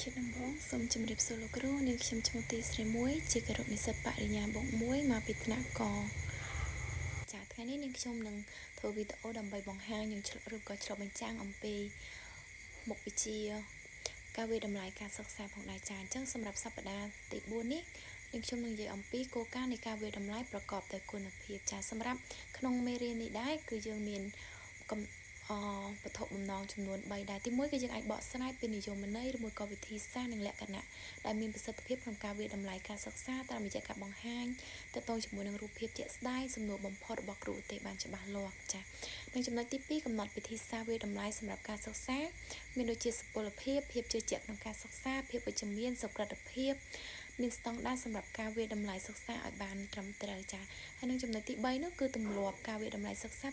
ជាដំបូងសូមជម្រាបសួរលោកគ្រូនាងខ្ញុំឈ្មោះទីស្រីមួយជាគរុនិស្សិតបរិញ្ញាបូក1មកពីថ្នាក់កចាថ្ងៃនេះនាងខ្ញុំនឹងធ្វើវីដេអូដើម្បីបង្ហាញនិងឬក៏ឆ្លុះបញ្ចាំងអំពីមុខវិជ្ជាការវាយតម្លៃការសិក្សាផងដែរចាអញ្ចឹងសម្រាប់សប្តាហ៍ទី4នេះនាងខ្ញុំនឹងនិយាយអំពីគោលការណ៍នៃការវាយតម្លៃប្រកបដោយគុណភាពចាសម្រាប់ក្នុងមេរៀននេះដែរគឺយើងមានអវត្ថុបំណងចំនួន3ដែរទី1គឺយើងអាចបកស្រាយពីនិយមន័យឬមួយក៏វិធីសាស្ត្រនិងលក្ខណៈដែលមានប្រសិទ្ធភាពក្នុងការវាយតម្លៃការសិក្សាតាមរយៈការបង្ហាញទាក់ទងជាមួយនឹងរូបភាពជាក់ស្ដែងសំណួរបំផុតរបស់គ្រូឧទ្ទេសបានច្បាស់លាស់ចា៎និងចំណុចទី2កំណត់វិធីសាស្ត្រវាយតម្លៃសម្រាប់ការសិក្សាមានដូចជាសុពលភាពភាពជឿជាក់ក្នុងការសិក្សាភាពវិជ្ជមានសុក្រិតភាពមានស្តង់ដារសម្រាប់ការវាយតម្លៃសិក្សាឲ្យបានត្រឹមត្រូវចា៎ហើយនឹងចំណុចទី3នោះគឺទម្លាប់ការវាយតម្លៃសិក្សា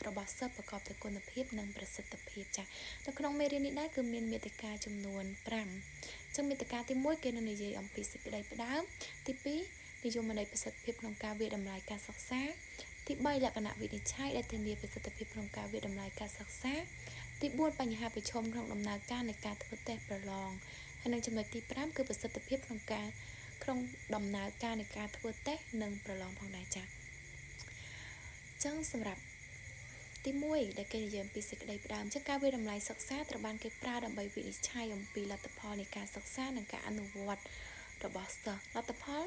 របស់សិស្សប្រកបដោយគុណភាពនិងប្រសិទ្ធភាពចា៎នៅក្នុងមេរៀននេះដែរគឺមានមាតិកាចំនួន5អញ្ចឹងមាតិកាទី1គេនឹងនិយាយអំពីសេចក្តីផ្ដើមទី2និយមន័យប្រសិទ្ធភាពក្នុងការវាយតម្លៃការសិក្សាទី3លក្ខណៈវិនិច្ឆ័យដែលធានាប្រសិទ្ធភាពក្នុងការវាយតម្លៃការសិក្សាទី4បញ្ហាប្រឈមក្នុងដំណើរការនៃការធ្វើតេស្តប្រឡងហើយនិងចំណុចទី5គឺប្រសិទ្ធភាពក្នុងការក្នុងដំណើរការនៃការធ្វើតេស្តនិងប្រឡងផងដែរចា៎អញ្ចឹងសម្រាប់ទី1ដែលគេនិយាយអំពីសេចក្តីផ្ដើមចឹងការវាយតម្លៃសិក្សាត្រូវបានគេប្រើដើម្បីវិនិច្ឆ័យអំពីលទ្ធផលនៃការសិក្សានិងការអនុវត្តរបស់សិស្សលទ្ធផល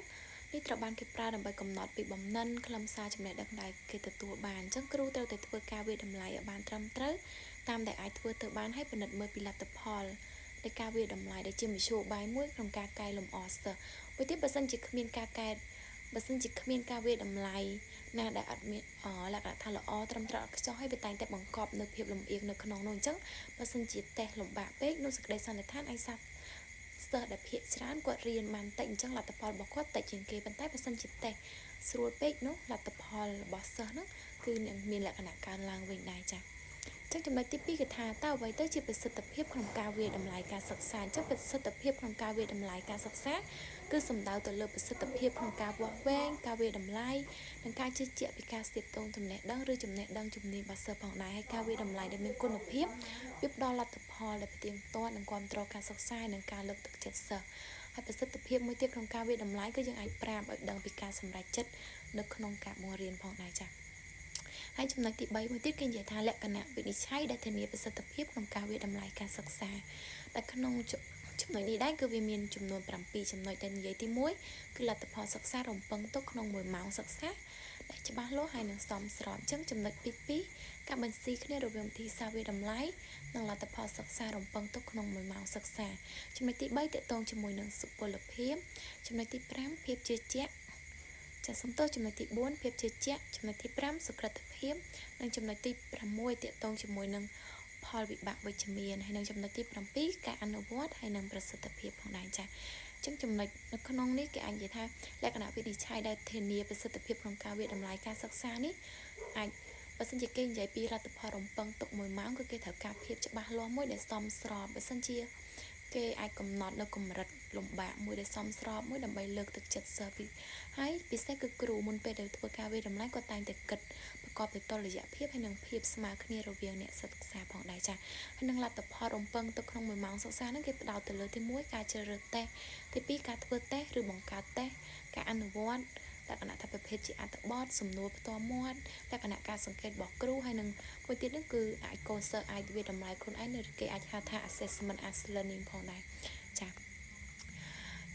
នេះត្រូវបានគេប្រើដើម្បីកំណត់ពីបំណិនខ្លឹមសារចំណេះដឹងដែលគេទទួលបានអញ្ចឹងគ្រូត្រូវតែធ្វើការវាយតម្លៃឲ្យបានត្រឹមត្រូវតាមដែលអាចធ្វើទៅបានហើយពិនិត្យមើលពីលទ្ធផលនៃការវាយតម្លៃដែលជាមធ្យោបាយមួយក្នុងការកែលម្អសិស្សមួយទៀតបើសិនជាគ្មានការកែបើសិនជាគ្មានការវាយតម្លៃណាដែលអត់មានលក្ខណៈថាល្អត្រឹមត្រូវអត់ខ្ចោះហើយវាតែងតែបង្កប់នៅភាពលំអៀងនៅក្នុងនោះអញ្ចឹងបើសិនជាតេស្តលំបាកពេកនោះសេចក្តីសន្និដ្ឋានឯសាសិស្សដែលភាគច្រើនគាត់រៀនបានតិចអញ្ចឹងលទ្ធផលរបស់គាត់តិចជាងគេប៉ុន្តែបើសិនជាតេស្តស្រួលពេកនោះលទ្ធផលរបស់សិស្សហ្នឹងគឺនឹងមានលក្ខណៈកើនឡើងវិញដែរចា៎ចឹងចំណុចទី2គឺថាតើអ្វីទៅជាប្រសិទ្ធភាពក្នុងការវាយតម្លៃការសិក្សាអញ្ចឹងប្រសិទ្ធភាពក្នុងការវាយតម្លៃការសិក្សាគឺសំដៅទៅលើប្រសិទ្ធភាពក្នុងការវាស់វែងការវាយតម្លៃនិងការជឿជាក់ពីការស្ទាបទងចំណេះដឹងឬចំណេះដឹងជំនាញរបស់សិស្សផងដែរហើយការវាយតម្លៃដែលមានគុណភាពវាផ្ដល់លទ្ធផលដែលផ្ទៀងផ្ទាត់និងគាំទ្រការសិក្សានិងការលើកទឹកចិត្តសិស្សហើយប្រសិទ្ធភាពមួយទៀតក្នុងការវាយតម្លៃគឺយើងអាចប្រាប់ឲ្យដឹងពីការសម្រេចចិត្តនៅក្នុងការបង្រៀនផងដែរចា៎ហើយចំណុចទី3មួយទៀតគេនិយាយថាលក្ខណៈវិនិច្ឆ័យដែលធានាប្រសិទ្ធភាពក្នុងការវាយតម្លៃការសិក្សាតែក្នុងចំណុចនេះដែរគឺវាមានចំនួន7ចំណុចដែលនិយាយទី1គឺលទ្ធផលសិក្សារំពឹងទុកក្នុង1ម៉ោងសិក្សាដែលច្បាស់លាស់ហើយនឹងសមស្របអញ្ចឹងចំណុចទី2ការបញ្ស៊ីគ្នារវាងវិធីសាស្ត្រវាយតម្លៃនិងលទ្ធផលសិក្សារំពឹងទុកក្នុង1ម៉ោងសិក្សាចំណុចទី3ទាក់ទងជាមួយនឹងសុពលភាពចំណុចទី5ភាពជឿជាក់ចាសំទោសចំណុចទី4ភាពជឿជាក់ចំណុចទី5សុក្រិតភាពនិងចំណុចទី6ទាក់ទងជាមួយនឹងផលវិបាកវិជ្ជមានហើយនិងចំណុចទី7ការអនុវត្តហើយនិងប្រសិទ្ធភាពផងដែរចា៎ចឹងចំណុចនៅក្នុងនេះគេអាចនិយាយថាលក្ខណៈវិនិច្ឆ័យដែលធានាប្រសិទ្ធភាពក្នុងការវាយតម្លៃការសិក្សានេះអាចបើសិនជាគេនិយាយពីលទ្ធផលរំពឹងទុក1ម៉ោងគឺគេត្រូវការភាពច្បាស់លាស់មួយដែលសមស្របបើសិនជាគេអាចកំណត់នៅកម្រិតលំបាកមួយដែលសមស្របមួយដើម្បីលើកទឹកចិត្តសិស្សពីហើយពិសេសគឺគ្រូមុនពេលដែលធ្វើការវាយតម្លៃគាត់តែងតែគិតប្រកបដោយតុល្យភាពហើយនិងភាពស្មើគ្នារវាងអ្នកសិក្សាផងដែរចា៎ហើយនឹងលទ្ធផលរំពឹងទុកក្នុង1ម៉ោងសិក្សាហ្នឹងគេផ្ដោតទៅលើទី1ការជ្រើសរើសតេស្តទី2ការធ្វើតេស្តឬបង្កើតតេស្តការអនុវត្តលក្ខណៈថាប្រភេទជាអត្ថបទសំណួរផ្ទាល់មាត់លក្ខណៈការសង្កេតរបស់គ្រូហើយនឹងមួយទៀតនោះគឺអាចកូនសិស្សអាចវាយតម្លៃខ្លួនឯងឬគេអាចហៅថា assessment as learning ផងដែរចា៎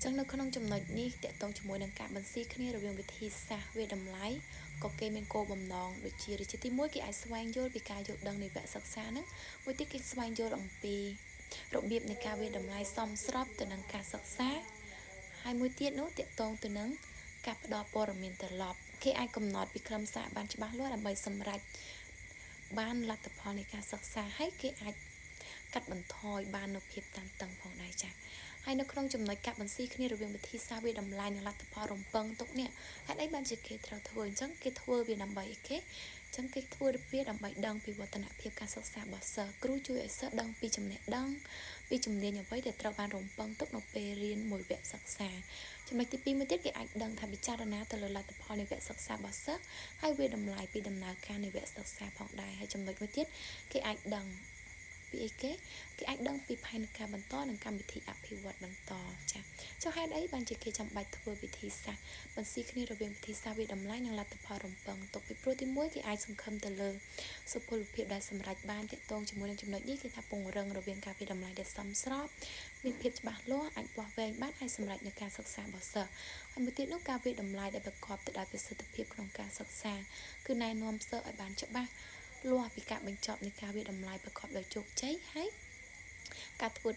ចឹងនៅក្នុងចំណុចនេះទាក់ទងជាមួយនឹងការបន្ស៊ីគ្នារវាងវិធីសាស្ត្រវាយតម្លៃក៏គេមានគោលបំណងដូចជាដូចជាទី1គេអាចស្វែងយល់ពីការយល់ដឹងនៃវគ្គសិក្សាហ្នឹងមួយទៀតគេស្វែងយល់អំពីរបៀបនៃការវាយតម្លៃសមស្របទៅនឹងការសិក្សាហើយមួយទៀតនោះទាក់ទងទៅនឹងការផ្ដល់ព័ត៌មានត្រឡប់គេអាចកំណត់ពីខ្លឹមសារបានច្បាស់លាស់ដើម្បីសម្រេចបានលទ្ធផលនៃការសិក្សាហើយគេអាចកាត់បន្ថយបាននូវភាពតានតឹងផងដែរចា៎ហើយនៅក្នុងចំណុចការបន្ស៊ីគ្នារវាងវិធីសាស្ត្រវាយតម្លៃនិងលទ្ធផលរំពឹងទុកនេះហេតុអីបានជាគេត្រូវធ្វើអញ្ចឹងគេធ្វើវាដើម្បីអីគេចឹងគេធ្វើវាដើម្បីដឹងពីវឌ្ឍនភាពការសិក្សារបស់សិស្សគ្រូជួយឲ្យសិស្សដឹងពីចំណេះដឹងពីជំនាញអ្វីដែលត្រូវបានរំពឹងទុកនៅពេលរៀនមួយវគ្គសិក្សាចំណុចទី2មួយទៀតគេអាចដឹងថាពិចារណាទៅលើលទ្ធផលនៃវគ្គសិក្សារបស់សិស្សហើយវាយតម្លៃពីដំណើរការនៃវគ្គសិក្សាផងដែរហើយចំណុចមួយទៀតគេអាចដឹងពី ពីអីគេគេអាចដឹងពីផែនការបន្តនិងកម្មវិធីអភិវឌ្ឍបន្តចាចុះហេតុអីបានជាគេចាំបាច់ធ្វើវិធីសាស្ត្របន្ស៊ីគ្នារវាងវិធីសាស្ត្រវាយតម្លៃនិងលទ្ធផលរំពឹងទុកពីព្រោះទី1គេអាចសង្ឃឹមទៅលើសុពលភាពដែលសម្រេចបានទាក់ទងជាមួយនឹងចំណុចនេះគេថាពង្រឹងរវាងការវាយតម្លៃដែលសមស្របមានភាពច្បាស់លាស់អាចវាស់វែងបានហើយសម្រេចនៅការសិក្សារបស់សិស្សហើយមួយទៀតនោះការវាយតម្លៃដែលប្រកបទៅដោយប្រសិទ្ធភាពក្នុងការសិក្សាគឺណែនាំសិស្សឲ្យបានច្បាស់លាស់ពីការបញ្ចប់នៃការវាយតម្លៃប្រកបដោយជោគជ័យហើយការធ្វើ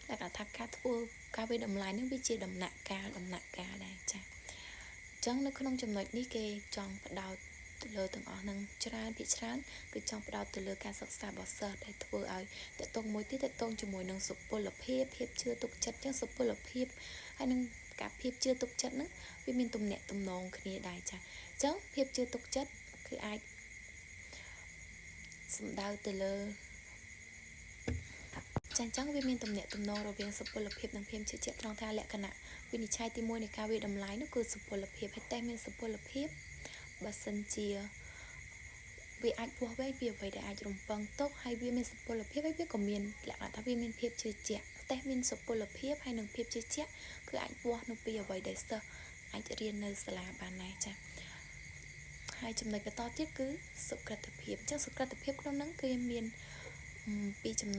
ដែលគេថាការធ្វើការវាយតម្លៃនឹងវាជាដំណាក់កាលដំណាក់កាលដែរចា៎អញ្ចឹងនៅក្នុងចំណុចនេះគេចង់ផ្ដោតទៅលើទាំងអស់នឹងច្រើនភាគច្រើនគឺចង់ផ្ដោតទៅលើការសិក្សារបស់សិស្សដែលធ្វើឲ្យតកតងមួយទៀតតកតងជាមួយនឹងសុពលភាពភាពជឿទុកចិត្តចឹងសុពលភាពហើយនឹងការភាពជឿទុកចិត្តហ្នឹងវាមានទំនាក់ទំនងគ្នាដែរចា៎អញ្ចឹងភាពជឿទុកចិត្តគឺអាចសំដៅទៅលើចាអញ្ចឹងវាមានទំនាក់ទំនងរវាងសុពលភាពនិងភាពជឿជាក់ត្រង់ថាលក្ខណៈវិនិច្ឆ័យទី1នៃការវាយតម្លៃនោះគឺសុពលភាពហើយតេស្តមានសុពលភាពបើសិនជាវាអាចវាស់វែងពីអ្វីដែលអាចរំពឹងទុកហើយវាមានសុពលភាពហើយវាក៏មានលក្ខណៈថាវាមានភាពជឿជាក់តេស្តមានសុពលភាពហើយនិងភាពជឿជាក់គឺអាចវាស់នៅពីអ្វីដែលសិស្សអាចរៀននៅសាលាបានដែរចា៎ហើយចំណុចបន្តទៀតគឺសុក្រិតភាពអញ្ចឹងសុក្រិតភាពក្នុងហ្នឹងគឺមានពីចំ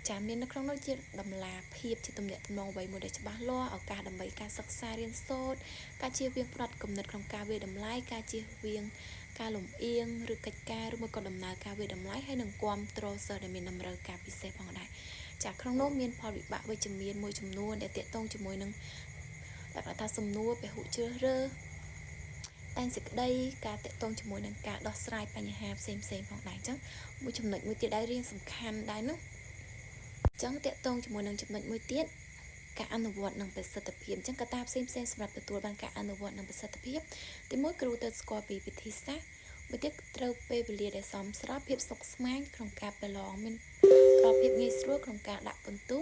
ចាមាននៅក្នុងនោះជាតម្លាភាពជាទំនាក់ទំនងអ្វីមួយដែលច្បាស់លាស់ឱកាសដើម្បីការសិក្សារៀនសូត្រការជៀសវាងផ្នត់គំនិតក្នុងការវាយតម្លៃការជៀសវាងការលំអៀងឬកិច្ចការឬមួយក៏ដំណើរការវាយតម្លៃហើយនឹងគាំទ្រសិស្សដែលមានតម្រូវការពិសេសផងដែរចាក្នុងនោះមានផលវិបាកវិជ្ជមានមួយចំនួនដែលទាក់ទងជាមួយនឹងដែលថាសំណួរពហុជ្រើសរើសតែងសេចក្តីការតាក់ទងជាមួយនឹងការដោះស្រាយបញ្ហាផ្សេងផ្សេងផងដែរអញ្ចឹងមួយចំណុចមួយទៀតដែលរៀងសំខាន់ដែរនោះអញ្ចឹងតាក់ទងជាមួយនឹងចំណុចមួយទៀតការអនុវត្តនិងប្រសិទ្ធភាពអញ្ចឹងកត្តាផ្សេងផ្សេងសម្រាប់ទទួលបានការអនុវត្តនិងប្រសិទ្ធភាពទីមួយគ្រូត្រូវស្គាល់ពីវិធីសាស្ត្រមួយទៀតត្រូវពេលវេលាដែលសមស្របភាពសុខស្មាញក្នុងការប្រឡងមានផ្ដល់ភាពងាយស្រួលក្នុងការដាក់ពិន្ទុ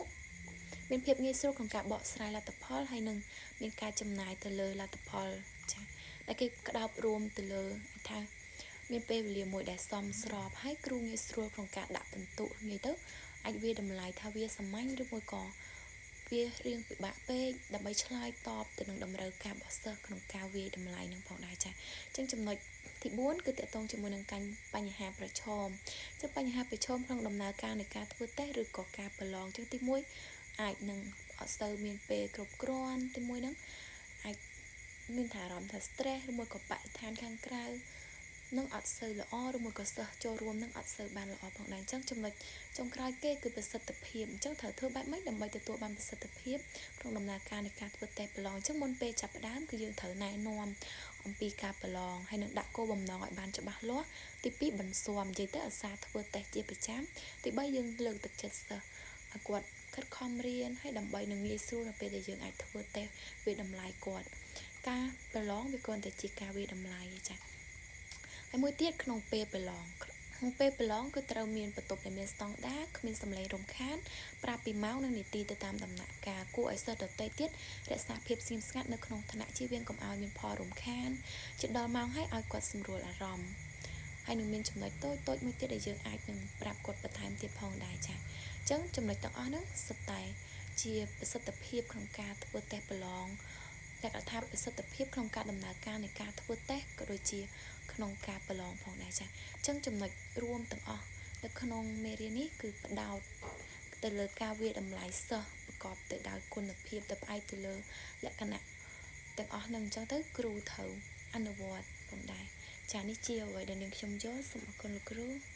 មានភាពងាយស្រួលក្នុងការបកស្រាយលទ្ធផលហើយនឹងមានការចំណាយទៅលើលទ្ធផលចាដែលគេក្តោបរួមទៅលើថាមានពេលវេលាមួយដែលសមស្របហើយគ្រូងាយស្រួលក្នុងការដាក់ពិន្ទុងាយទៅអាចវាតម្លៃថាវាសាមញ្ញឬមួយក៏វារៀងពិបាកពេកដើម្បីឆ្លើយតបទៅនឹងតម្រូវការរបស់សិស្សក្នុងការវាយតម្លៃនឹងផងដែរចា៎អញ្ចឹងចំណុចទី4គឺតកតងជាមួយនឹងបញ្ហាប្រឈមអញ្ចឹងបញ្ហាប្រឈមក្នុងដំណើរការនៃការធ្វើតេស្តឬក៏ការប្រឡងអញ្ចឹងទី1អាចនឹងអត់សូវមានពេលគ្រប់គ្រាន់ទី1ហ្នឹងអាចមានថាអារម្មណ៍ថា stress ឬមួយក៏បរិស្ថានខាងក្រៅនឹងអត់សូវល្អឬមួយក៏សិស្សចូលរួមនឹងអត់សូវបានល្អផងដែរអញ្ចឹងចំណុចចុងក្រោយគេគឺប្រសិទ្ធភាពអញ្ចឹងត្រូវធ្វើបែបម៉េចដើម្បីទទួលបានប្រសិទ្ធភាពក្នុងដំណើរការនៃការធ្វើតេស្តប្រឡងអញ្ចឹងមុនពេលចាប់ផ្ដើមគឺយើងត្រូវណែនាំអំពីការប្រឡងហើយនឹងដាក់គោលបំណងឲ្យបានច្បាស់លាស់ទី2បន្ស៊ាំនិយាយទៅអាសាធ្វើតេស្តជាប្រចាំទី3យើងលើកទឹកចិត្តសិស្សឲ្យគាត់ខិតខំរៀនហើយដើម្បីនឹងងាយស្រួលនៅពេលដែលយើងអាចធ្វើតេស្តវាតម្លៃគាត់ការប្រឡងវាគ្រាន់តែជាការវាតម្លៃទេចា៎ហើយមួយទៀតក្នុងពេលប្រឡងក្នុងពេលប្រឡងគឺត្រូវមានបន្ទប់ដែលមានស្តង់ដារគ្មានសំឡេងរំខានប្រាប់ពីម៉ោងនិងនាទីទៅតាមដំណាក់កាលគួរឲ្យសិស្សដទៃទៀតរក្សាភាពស្ងៀមស្ងាត់នៅក្នុងថ្នាក់ជៀសវាងកុំឲ្យមានផលរំខានជិតដល់ម៉ោងហើយឲ្យគាត់សម្រួលអារម្មណ៍ហើយនឹងមានចំណុចតូចតូចមួយទៀតដែលយើងអាចនឹងប្រាប់គាត់បន្ថែមទៀតផងដែរចា៎អញ្ចឹងចំណុចទាំងអស់ហ្នឹងសុទ្ធតែជាប្រសិទ្ធភាពក្នុងការធ្វើតេស្តប្រឡងលក្ខណៈថាប្រសិទ្ធភាពក្នុងការដំណើរការនៃការធ្វើតេស្តក៏ដូចជាក្នុងការប្រឡងផងដែរចា៎អញ្ចឹងចំណុចរួមទាំងអស់នៅក្នុងមេរៀននេះគឺផ្ដោតទៅលើការវាយតម្លៃសិស្សប្រកបទៅដោយគុណភាពទៅផ្អែកទៅលើលក្ខណៈទាំងអស់នឹងអញ្ចឹងទៅគ្រូត្រូវអនុវត្តផងដែរចានេះជាអ្វីដែលនាងខ្ញុំយល់សូមអរគុណលោកគ្រូ។